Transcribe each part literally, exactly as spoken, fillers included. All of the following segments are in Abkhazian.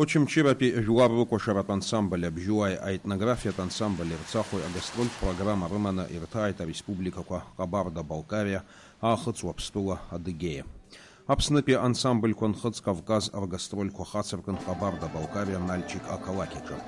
Очамчыратәи жәлар рыкәашаратә ансамбль Абжьуааи аетнографиатә ансамбль Ерцахәи агастрольтә программа рыманы ирҭааит ареспубликақәа Ҟабарда-Балкариа, Аахыҵ Уаԥстәыла, Адыгеиа. Аԥснытәи ансамбльқәа Нхыҵ Кавказ ргастрольқәа хацыркын Ҟабарда-Балкариа Нальчик ақалақь аҿы.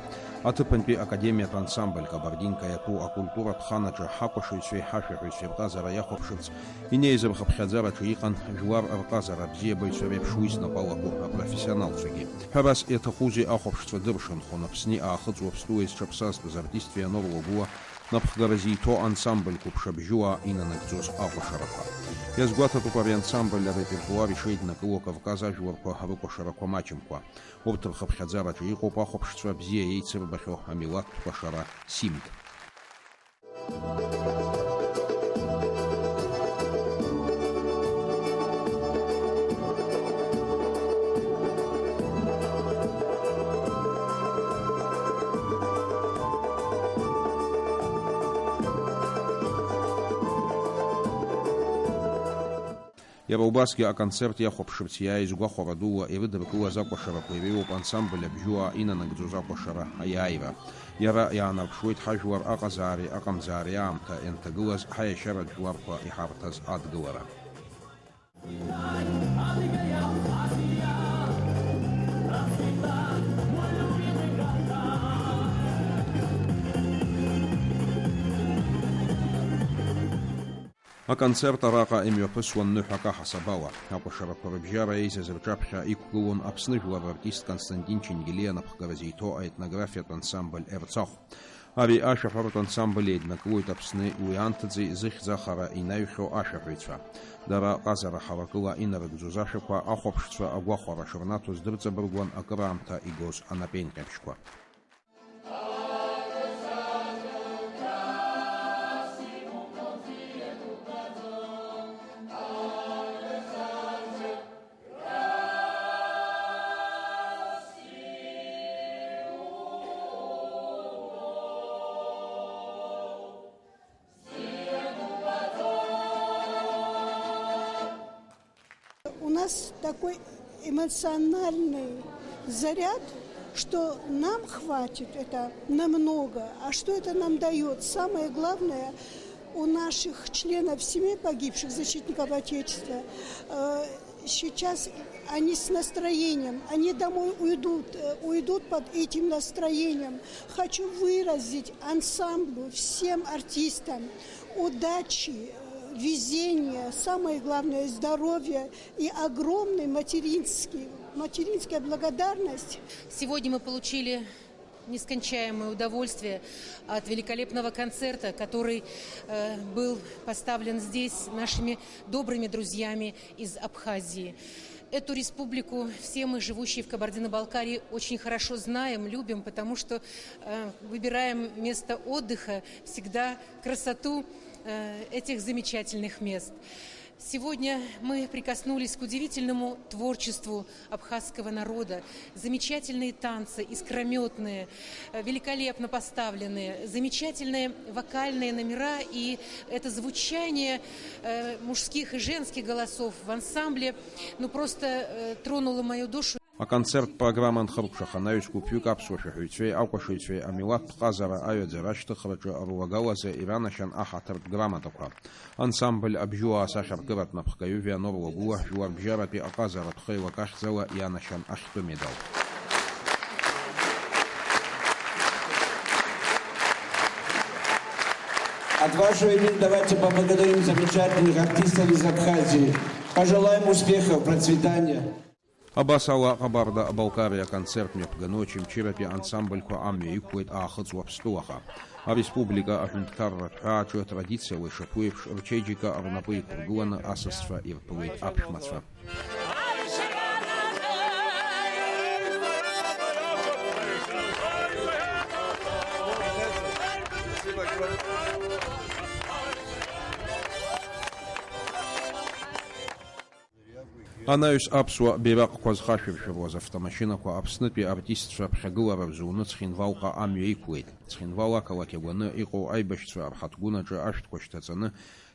Аҭыԥантәи академиатә ансамбль Кабардинка иаԥу акультуратә хан аҿы ҳакәашаҩцәеи ҳашәаҳәаҩцәеи рҟазара иахәаԥшырц инеиз рхыԥхьаӡараҿы иҟан жәлар рҟазара абзиабаҩцәа реиԥш уи знапы алаку апрофессионалцәагьы. Ҳәарас, иаҭахузеи, ахәаԥшцәа дыршанхон Аԥсни Аахыҵ Уаԥстәылеи зҽаԥсазтәыз артистцәеи анорлагылоу напхгара зиҭо ансамбль қәыԥш Абжьуаа инанагӡоз акәашарақәа. Иазгәаҭатәуп ари ансамбль арепертуар ишеиднакыло Кавказ ажәларқәа рыкәашарақәа маҷымкәа. Урҭ рхыԥхьаӡараҿы иҟоуп ахәаԥшцәа бзиа еицырбахьоу амилаҭтә кәашара Симд. Иара убасгьы аконцерт иахәаԥшырц иааиз гәахәара дула ирыдыркылаз акәашарақәа иреиуоуп ансамбль Абжьуаа инанагӡоз акәашара аиааира. Иара иаанарԥшуеит ҳажәлар аҟазаареи аҟамзаареи аамҭа ианҭагылаз ҳаиашьаратә жәларқәа иҳарҭаз адгылара. Аконцерт араҟа имҩаԥысуан ныҳәак аҳасабала. Акәашарақәа рыбжьара еизаз рҿаԥхьа иқәгылон Аԥсны жәлар рартист Константин Ченгелиа напхгара зиҭо аетнографиатә ансамбль Ерцахә. Ари ашәаҳәаратә ансамбль еиднакылоит Аԥсни уи анҭыҵи зыхьӡ ахара инаҩхьоу ашәаҳәаҩцәа. Дара ҟазара ҳаракыла инарыгӡоз ашәақәа ахәаԥшцәа агәахәара шырнаҭоз дырҵабыргуан акыраамҭа игоз анапеинҟьабжьқәа. У нас такой эмоциональный заряд, что нам хватит это намного. А что это нам даёт? Самое главное, у наших членов семей погибших, защитников Отечества, э, сейчас они с настроением, они домой уйдут, э, уйдут под этим настроением. Хочу выразить ансамблю, всем артистам удачи, э, везения, самое главное, здоровья и огромный материнский, материнская благодарность. Сегодня мы получили нескончаемое удовольствие от великолепного концерта, который, э, был поставлен здесь нашими добрыми друзьями из Абхазии. Эту республику все мы, живущие в Кабардино-Балкарии, очень хорошо знаем, любим, потому что, э, выбираем место отдыха всегда красоту, э, этих замечательных мест. Сегодня мы прикоснулись к удивительному творчеству абхазского народа. Замечательные танцы, искрометные, э, великолепно поставленные, замечательные вокальные номера, и это звучание, э, мужских и женских голосов в ансамбле, ну, просто, э, тронуло мою душу. Аконцерттә программа анхыркәшах, анаҩс гәыԥҩык аԥсуа шәаҳәаҩцәеи акәашаҩцәеи амилаҭтә ҟазара аҩаӡара ашьҭыхраҿы руагалазы иранашьан аҳаҭыртә грамотақәа. Ансамбль Абжьуаа асахьаркыратә напхгаҩы Вианор Лагәыла жәларбжьаратәи аҟазаратә хеилак ахьӡала ианашьан ахьтәы медал. От вашего имени давайте поблагодарим замечательных артистов из Абхазии. Пожелаем успехов, процветания. Абас ала, Ҟабарда-Балкариа аконцерт мҩаԥганы Очамчыратәи ансамбльқәа амҩа иқәлеит Аахыҵ Уаԥстәылаҟа. Ареспублика аҳәынҭқарратә ҳәааҿы атрадициала ишаԥу еиԥш, рчеиџьыка рнапы иқәыргыланы асасцәа ирԥылеит аԥшәмацәа. Анаҩс аԥсуа бираҟқәа зхашәыршәыруаз автомашьынақәа Аԥснытәи артистцәа ԥхьагылара рзуны Цхинвалҟа амҩа иқәлеит. Цхинвал ақалақь агәаны иҟоу аибашьцәа рҳаҭгәын аҿы ашәҭқәа шьҭаҵаны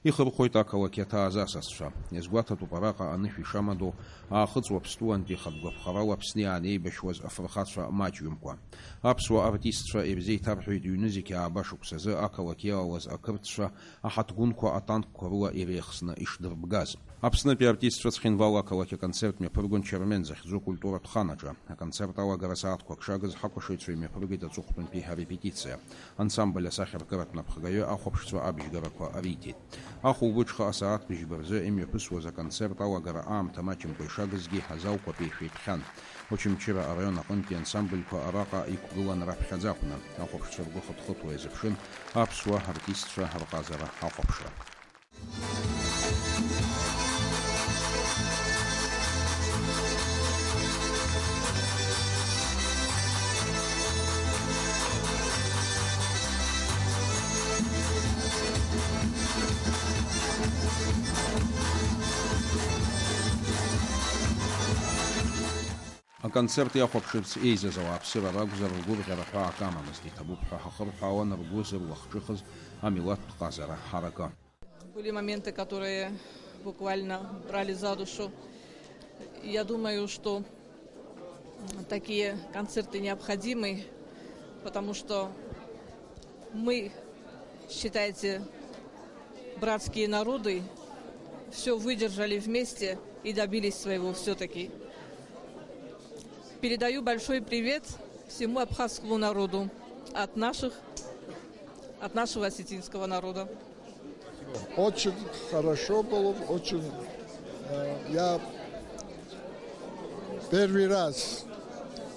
Ихырхәоит ақалақь аҭааз асасцәа. Иазгәаҭатәуп араҟа анышә ишамадоу, Аахыҵ Уаԥстәылантәи хатә гәаԥхарала Аԥсны иаанеибашьуаз афырхацәа маҷҩымкәа. Аԥсуа артистцәа ирзеиҭарҳәеит ҩнызқь ааба шықәсазы ақалақь иалалаз ақырҭцәа аҳаҭгәынқәа атанкқәа рыла иреихсны ишдырбгаз. Аԥснытәи артистцәа Цхинвал ақалақь аконцерт мҩаԥыргон Чермен захьӡу акультуратә хан аҿы. Аконцерт алагара сааҭқәак шагыз ҳакәашаҩцәа имҩаԥыргеит аҵыхәтәантәи арепетициа. Ансамбль асахьаркыратә напхгаҩы ахәаԥшцәа абжьгарақәа риҭеит. Ахәылбыҽха асааҭ быжьба рзы имҩаԥысуаз аконцерт алагара аамҭа маҷымкәа ишагызгьы азалқәа ԥеишәа иԥхьан. Очамчыра араион аҟынтәи ансамбльқәа араҟа иқәгылан раԥхьаӡа акәны. Ахәаԥшцәа ргәы хыҭхыҭуа иазыԥшын аԥсуа артистцәа рҟазара ахәаԥшра. Аконцерт иахәаԥшырц еизаз ауааԥсыра ракәзар, ргәырӷьара ҳәаак амамызт, иҭабуп ҳәа ҳахырҳәаауан ргәы зырлахҿыхыз амилаҭтә ҟазара ҳаракы. Были моменты, которые буквально брали за душу. Я думаю, что такие концерты необходимы, потому что мы, считайте, братские народы, все выдержали вместе и добились своего все-таки. Передаю большой привет всему абхазскому народу от наших, от нашего осетинского народа. Очень хорошо было, очень, э, я первый раз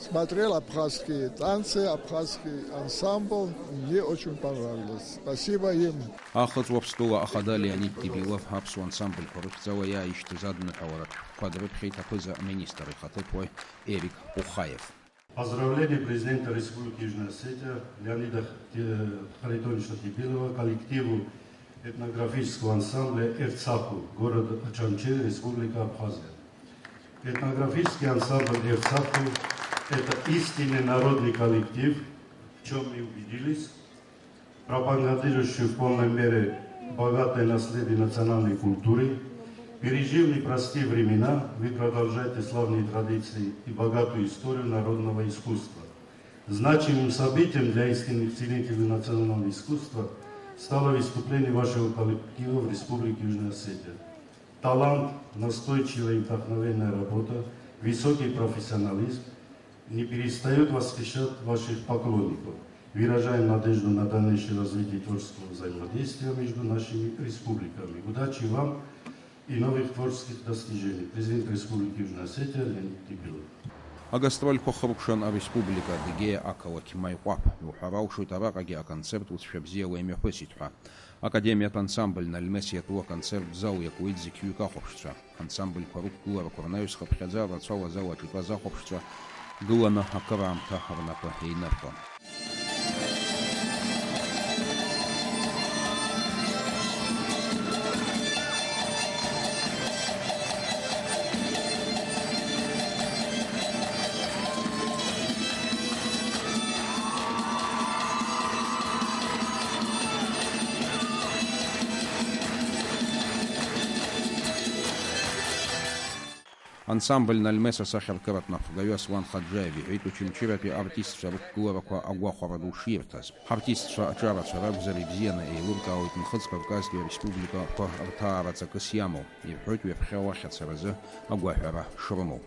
смотрел абхазские танцы, абхазский ансамбль, мне очень понравилось. Спасибо им. Ахыҵ Уаԥстәыла ахада Леонид Тибилов аԥсуа ансамбльқәа рыхьӡала иааишьҭыз адныҳәаларатә шәҟәқәа дрыԥхьеит аԥыза-министр ихаҭыԥуаҩ Эрик Пухаев. Поздравление президента Республики Южная Осетия Леонида Ти-, Харитоновича Тибилова, коллективу этнографического ансамбля «Эрцаху», город Очамчи, Республика Абхазия. Этнографический ансамбль «Эрцаху» — это истинный народный коллектив, в чем мы убедились, пропагандирующий в полной мере богатое наследие национальной культуры. Пережив непростые времена, вы продолжаете славные традиции и богатую историю народного искусства. Значимым событием для истинных ценителей национального искусства стало выступление вашего коллектива в Республике Южная Осетия. Талант, настойчивая и вдохновенная работа, высокий профессионализм не перестают восхищать ваших поклонников. Выражаем надежду на дальнейшее развитие творческого взаимодействия между нашими республиками. Удачи вам и новых творческих достижений. Президент Республики Южная Осетия Леонид Тибилов. Агастрольқәа хыркәшан ареспублика Адыгеиа ақалақь Маиҟәаԥ. Иуҳәар алшоит, араҟагьы аконцерт уцәшәа бзиала имҩаԥысит ҳәа. Академиатә ансамбль Нальмес иатәу аконцерттә зал иакуеит зықьҩык ахәаԥшцәа. Ансамбльқәа рықәгыларақәа рнаҩс хыԥхьаӡа рацәала азал аҿы итәаз ахәаԥшцәа гыланы акыраамҭа рнапы еинырҟьон. Ансамбль Нальмес асахьаркыратә напхгаҩы Аслан Хаджаев иҳәеит, Очамчыратәи артистцәа рықәгыларақәа агәахәара ду ширҭаз. Ҳартистцәа аҿарацәа ракәзар, ибзианы еилыркаауеит Нхыҵ Кавказтәи ареспубликақәа рҭаара ҵакыс иамоу, ирҳәоит ҩаԥхьа уахь ацаразы агәаҳәара шрымоу.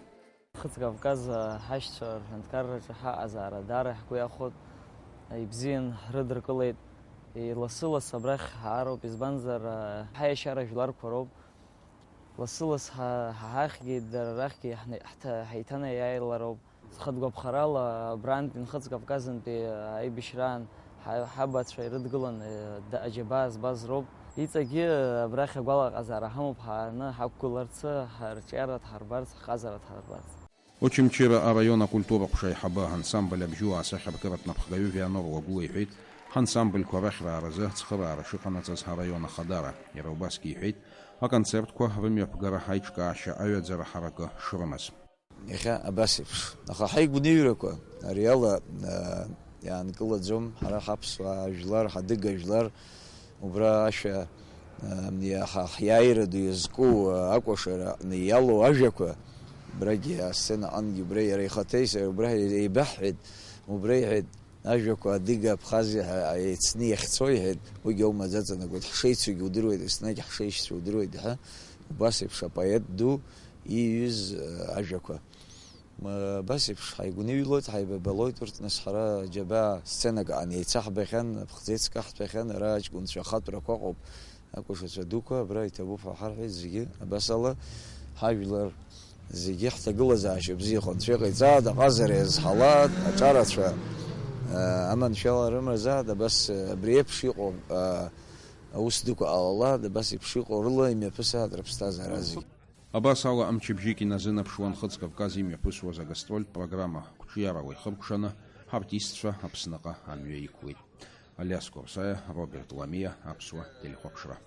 Нхыҵ Кавказ ҳашьцәа рҳәынҭқарраҿы ҳаҟазаара даара ҳгәы иахәоит, ибзиан ҳрыдыркылеит. Лассы-ласс абрахь ҳаароуп, избанзар, ҳаиашьара жәларқәа роуп. Лассы-ласс ҳа-, ҳа ҳахьгьы, дара рахьгьы ҳна-, ҳҭа-, ҳаиҭанаиааилароуп. Зхатә гәаԥхарала абрантәи Нхыҵ Кавказынтәи аибашьраан ҳа-, ҳабацәа ирыдгылан, э, д-, аџьабаа збаз роуп. Иҵегьы абрахь агәалаҟазаара ҳамоуп, ҳааны ҳақәгыларцы, ҳарҿиара дҳарбарц, ҳҟазара дҳарбарц. Очамчыра араион акультура ҟәша аиҳабы, ансамбль Абжьуаа асахьаркыратә напхгаҩы Вианор Лагәыла иҳәеит, ҳансамбльқәа рахьрааразы ацхыраара шыҟанаҵаз араион ахадара. Иара убасгьы иҳәеит, аконцертқәа рымҩаԥгара аиҿкаашьа аҩаӡара ҳаракы шрымаз. Иахьа абас еиԥш. Аха ҳаигәныҩрақәа ари ала, а, иаанкылаӡом. Ҳара ҳаԥсуаа жәлар, ҳадыга жәлар, убра ашәа Ҳиааира ду иазку акәашара аҟны иалоу ажәақәа, убрагьы асценаҟынгьы убра иара ихаҭа исаҩ убра еибаҳҳәеит, убра иҳәеит, ажәақәа адыга, абхазиа ҳәа еицны иахьцо иҳәеит, уигьы аума аӡаҵанакуеит, ҳшеицугьы удыруеит, еснагь ҳшеишьцәа удыруеит ҳәа, убас еиԥш апоет ду ииҩыз ажәақәа. Абас еиԥш ҳаигәныҩлоит, ҳаибабалоит урҭ, нас ҳара џьабаа сценак аан еицаҳбахьан, аԥхӡы еицкаҳҭәахьан, ара аҷкәынцәа ахатәрақәа ыҟоуп, акәашацәа дуқәа абра иҭабуп ҳәа ҳарҳәеит зегьы, абасала ҳажәлар зегьы ҳҭагылазаашьа бзиахо Анцәа иҟаиҵааит, аҟазара иазҳалааит, аҿарацәа, аа, аманшәалара рымазааит, абас, абри еиԥш иҟоу, аа, аус дуқәа ҟалалааит, абас еиԥш иҟоу рыла имҩаԥысааит рыԥсҭазаара зегьы. Абас ала, мчыбжьык иназынаԥшуан Хыҵ Кавказ имҩаԥысуаз агастрольтә программа, қәҿиарала ихыркәшаны, ҳартистцәа Аԥсныҟа амҩа иқәлеит. Алиас Қәарсаиа, Роберт Ламиа, Аԥсуа телехәаԥшра.